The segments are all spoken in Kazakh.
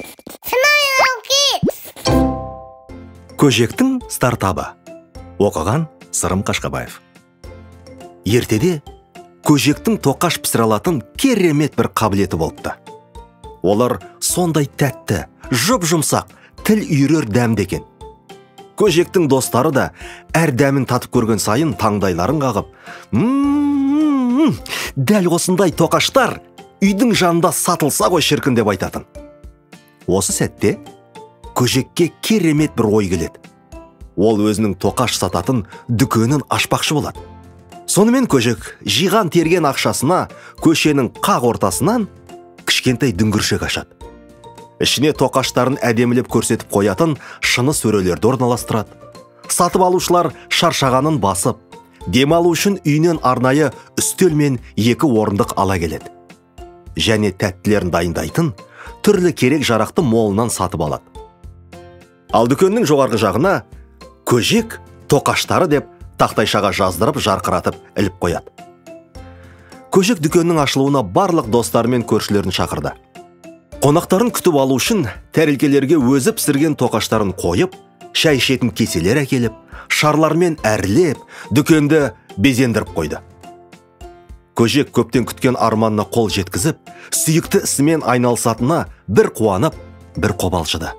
Smile Kids. Көжектің стартабы. Оқыған Сырым Қашқабаев. Ертеде көжектің тоқаш пісіре алатын керемет бір қабілеті болыпты. Олар сондай тәтті, жұп-жұмсақ, тіл үйірер дәмді екен. Көжектің достары да әр дәмін татып көрген сайын таңдайларын қағып, дәл осындай тоқаштар үйдің жанында сатылса ғой шіркін деп айтатын. Осы сәтте көжекке керемет бір ой келеді. Ол өзінің тоқаш сататын дүкенін ашпақшы болады. Сонымен көжек жиған терген ақшасына көшенің қақ ортасынан кішкентай дүңгіршек ашады. Ішіне тоқаштарын әдемілеп көрсетіп қоятын шыны сөрелерді орналастырады. Сатып алушылар шаршағанын басып, демалу үшін үйінен арнайы үстел мен 2 орындық ала келеді. Және тәттілерін дайындайтын түрлі керек жарақты молынан сатып алады. Ал дүкеннің жоғарғы жағына көжек тоқаштары деп тақтайшаға жаздырып жарқыратып іліп қояды. Көжек дүкеннің ашылуына барлық достары мен көршілерін шақырды. Қонақтарын күтіп алу үшін тәрелкелерге өзі пісірген тоқаштарын қойып, шай ішетін кеселер әкеліп, шарлармен әрлеп, дүкенді безендіріп қойды. Көжек көптен күткен арманына қол жеткізіп, сүйікті ісімен айналысатынына бір қуанып, бір қобалжыды.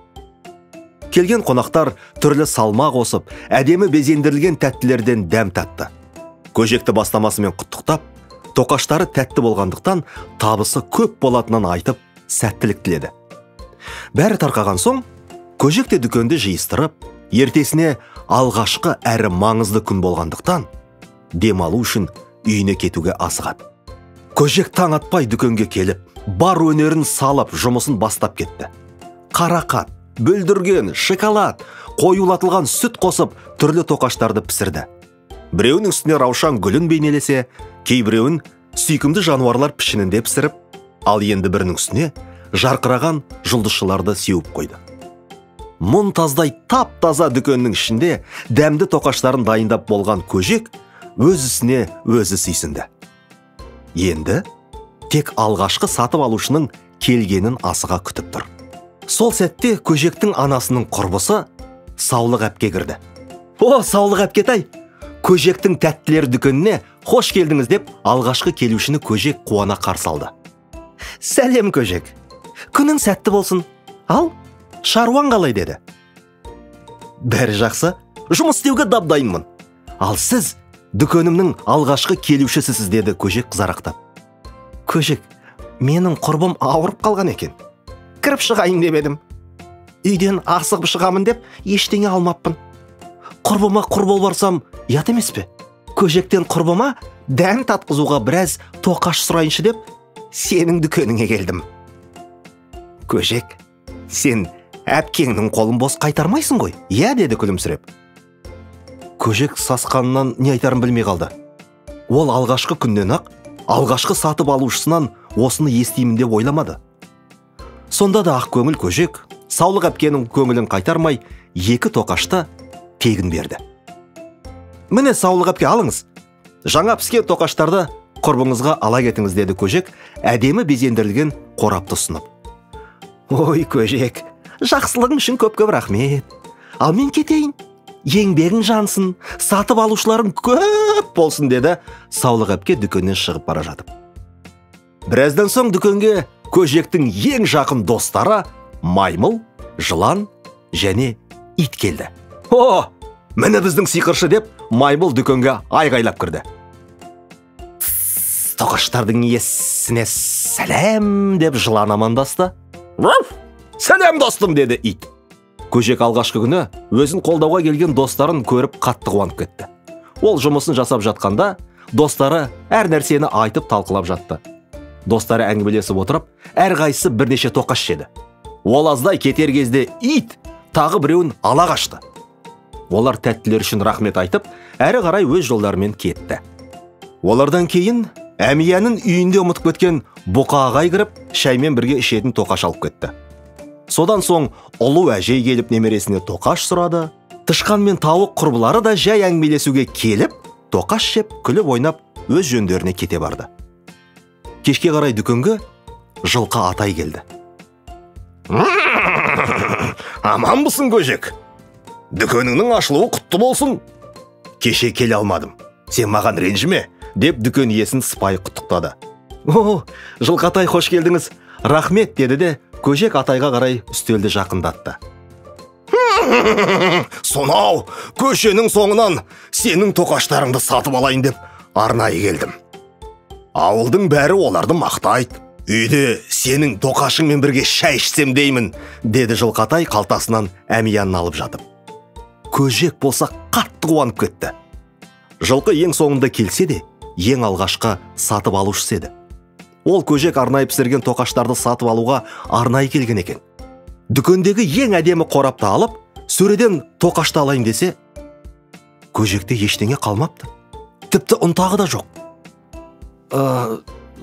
Келген қонақтар түрлі салма қосып, әдемі безендірілген тәттілерден дәм татты. Көжекті бастамасымен құттықтап, тоқаштары тәтті болғандықтан табысы көп болатынын айтып, сәттілік тіледі. Бәрі тарқаған соң, көжек те дүкенді жиыстырып, ертесіне алғашқы әрі маңызды күн болғандықтан демалу үшін үйіне кетуге асығады. Көжек таң атпай дүкенге келіп, бар өнерін салып, жұмысын бастап кетті. Қарақат, бүлдірген, шоколад, қоюлатылған сүт қосып, түрлі тоқаштарды пісірді. Біреуінің үстіне раушан гүлін бейнелесе, кейбіреуін сүйкімді жануарлар пішінінде пісіріп, ал енді бірінің үстіне жарқыраған жұлдызшыларды сеуіп қойды. Мұнтаздай тап-таза дүкеннің ішінде дәмді тоқаштарын дайындап болған көжек өз ісіне өзі сүйсінді. Енді тек алғашқы сатып алушының келгенін асыға күтіп тұр. Сол сәтте көжектің анасының құрбысы Саулық әпке кірді. О, Саулық әпкетай, көжектің тәттілер дүкеніне қош келдіңіз деп алғашқы келушіні көжек қуана қарсы алды. Сәлем көжек, күнің сәтті болсын. Ал, шаруаң қалай деді. Бәрі жақсы, жұмыс істеуге дап-дайынмын. Ал сіз дүкенімнің алғашқы келушісісіз деді көжек қызарақтап. Көжек, менің құрбым ауырып қалған екен. Кіріп шығайын деп едім. Үйден асығып шығамын деп ештеңе алмаппын. Құрбыма құр бол барсам, ұят емес пе? Көжектен құрбыма дәм татқызуға біраз тоқаш сұрайыншы деп сенің дүкеніңе келдім. Көжек, сен әпкеңнің қолын бос қайтармайсың ғой, иә деді күлімсіреп. Көжек сасқанынан не айтарын білмей қалды. Ол алғашқы күннен-ақ алғашқы сатып алушысынан осыны естимін деп ойламады. Сонда да ақ көңіл көжек Саулық әпкенің көңілін қайтармай 2 тоқашты тегін берді. Міне Саулық әпке алыңыз. Жаңа піскен тоқаштарды құрбыңызға ала кетіңіз деді көжек әдемі безендірілген қорапты ұсынып. Ой көжек, жақсылығың үшін көп-көп рахмет. Ал мен кетейін. Еңбегің жансын, сатып алушыларың көп болсын деді Саулық әпке дүкеннен шығып бара жатып. Біраздан соң дүкенге көжектің ең жақын достары маймыл, жылан және ит келді. О, міне біздің сиқыршы деп маймыл дүкенге айғайлап кірді. Тоқаштардың иесіне сәлем деп жылан амандасты. Сәлем достым деді ит. Көжек алғашқы күні өзін қолдауға келген достарын көріп қатты қуанып кетті. Ол жұмысын жасап жатқанда достары әр нәрсені айтып талқылап жатты. Достары әңгімелесіп отырып, әрқайсысы бірнеше тоқаш жеді. Ол аздай кетер кезде ит тағы біреуін ала қашты. Олар тәттілер үшін рахмет айтып, әрі қарай өз жолдарымен кетті. Олардан кейін әмиянын үйінде ұмытып кеткен бұқа ағай кіріп, шаймен бірге ішетін тоқаш алып кетті. Содан соң ұлы әжей келіп немересіне тоқаш сұрады. Тышқан мен тауық құрбылары да жай әңгімелесуге келіп, тоқаш жеп, күліп ойнап өз жөндеріне кете барды. Кешке қарай дүкенге жылқы атай келді. Аманбысың, Көжек? Дүкеніңнің ашылуы құтты болсын. Кеше келе алмадым. Сен маған ренжіме, деп дүкен иесін сыпайы құттықтады. О, Жылқатай, қош келдіңіз. Рахмет, деді де Көжек атайға қарай үстелді жақындатты. Сонау көшенің соңынан сенің тоқаштарыңды сатып алайын деп арнайы келдім. Ауылдың бәрі оларды мақтайды. Үйде сенің тоқашыңмен бірге шай ішсем деймін, деді Жылқатай қалтасынан әмиянын алып жатып. Көжек болса қатты қуанып кетті. Жылқы ең соңында келсе де, ең алғашқы сатып алушысы еді. Ол Көжек арнайы пісірген тоқаштарды сатып алуға арнайы келген екен. Дүкендегі ең әдемі қорапты алып, сөреден тоқашты алайын десе, Көжекте ештеңе қалмапты. Тіпті ұнтағы да жоқ.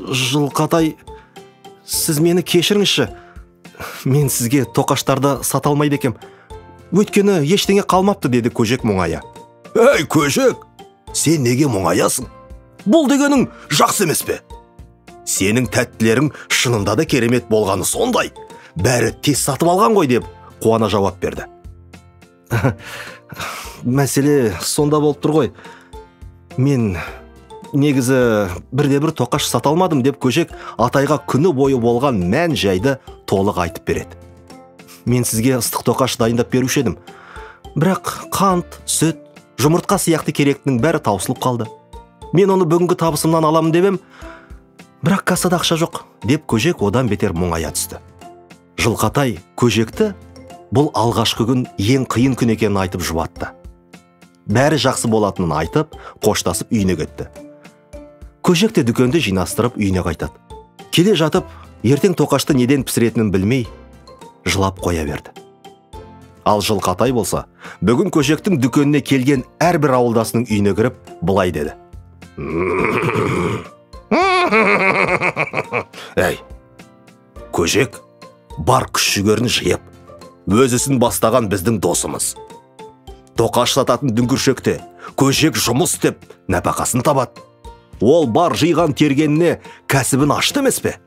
Жылқатай, сіз мені кешіріңізші. Мен сізге тоқаштарды сата алмайды екем. Өйткені ештеңе қалмапты, деді Көжек мұңая. Ей, Көжек, сен неге мұңаясың? Бұл дегенің жақсы емес пе? Сенің тәттілерің шынында да керемет болғаны сондай. Бәрі тез сатып алған ғой, деп қуана жауап берді. Мәселе сонда болып тұр ғой. Мен негізі бірде-бір тоқаш сата алмадым, деп Көжек атайға күні бойы болған мән жайды толық айтып береді. Мен сізге ыстық тоқаш дайындап беруші едім. Бірақ қант, сүт, жұмыртқа сияқты керектінің бәрі таусылып қалды. Мен оны бүгінгі табысымнан аламын деп ем, бірақ кассада ақша жоқ, деп Көжек одан бетер мұңая түсті. Жылқатай Көжекті бұл алғашқы күн ең қиын күн екенін айтып жұбатты. Бәрі жақсы болатынын айтып, қоштасып үйіне кетті. Көжек те дүкенді жинастырып үйіне қайтады. Келе жатып, ертең тоқашты неден пісіретінін білмей, жылап қоя берді. Ал Жылқатай болса, бүгін Көжектің дүкеніне келген әрбір ауылдасының үйіне кіріп, былай деді. Әй, Көжек бар күш-жігерін жиып, өз ісін бастаған біздің досымыз. Тоқаш сататын дүңгіршекте Көжек жұмыс істеп, нәпақасын табады. Ол бар жиған тергеніне кәсібін ашты емес пе?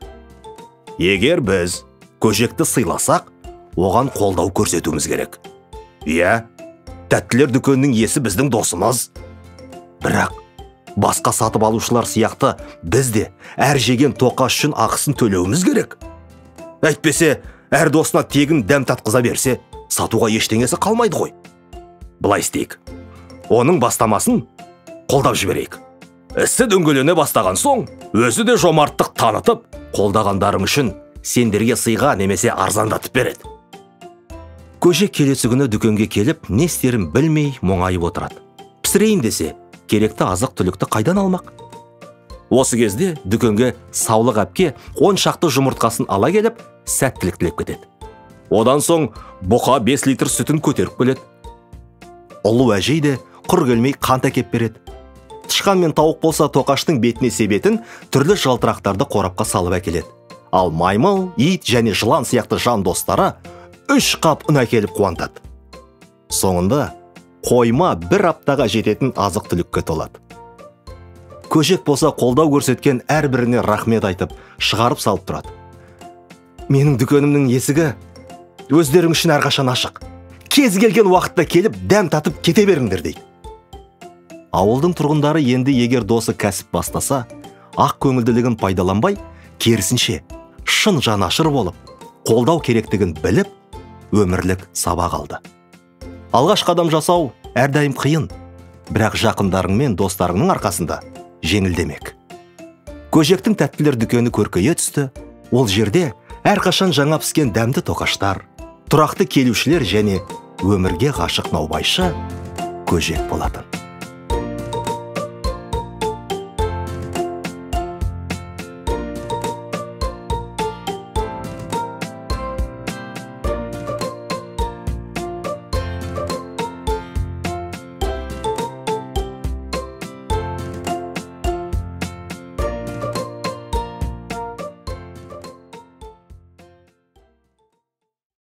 Егер біз Көжекті сыйласақ, оған қолдау көрсетуіміз керек. Иә, тәттілер дүкенінің иесі біздің досымыз. Бірақ басқа сатып алушылар сияқты біз де әр жеген тоқаш үшін ақысын төлеуіміз керек. Әйтпесе, әр досына тегін дәм татқыза берсе, сатуға ештеңесі қалмайды ғой. Былай істейік. Оның бастамасын қолдап жіберейік. Ісі дөңгелене бастаған соң, өзі де жомарттық танытып, қолдағандарың үшін сендерге сыйға немесе арзандатып береді. Көжек келесі күні дүкенге келіп, не істерін білмей мұңайып отырады. Пісірейін десе, керекті азық-түлікті қайдан алмақ? Осы кезде дүкенге Саулық әпке 10 шақты жұмыртқасын ала келіп, сәттілік тілеп кетеді. Одан соң бұқа 5 литр сүтін көтеріп келеді. Ұлы әжей де құр келмей қант әкеп береді. Тышқан мен тауық болса тоқаштың бетіне себетін түрлі жалтырақтарды қорапқа салып әкеледі. Ал маймыл, ит және жылан сияқты жан достары 3 қап ұн әкеліп қуантады. Соңында қойма бір аптаға жететін азық-түлікке толады. Көжек болса қолдау көрсеткен әрбіріне рахмет айтып, шығарып салып тұрады. Менің дүкенімнің есігі өздерің үшін әрқашан ашық. Кез келген уақытта келіп дәм татып кете беріңдер дейді. Ауылдың тұрғындары енді егер досы кәсіп бастаса, ақ көңілділігін пайдаланбай, керісінше шын жанашыр болып, қолдау керектігін біліп, өмірлік сабақ алды. Алғаш қадам жасау әрдайым қиын, бірақ жақындарың мен достарыңның арқасында жеңілдемек. Көжектің тәттілер дүкені көркейе түсті. Ол жерде әрқашан жаңа піскен дәмді тоқаштар, тұрақты келушілер және өмірге ғашық наубайшы Көжек болатын.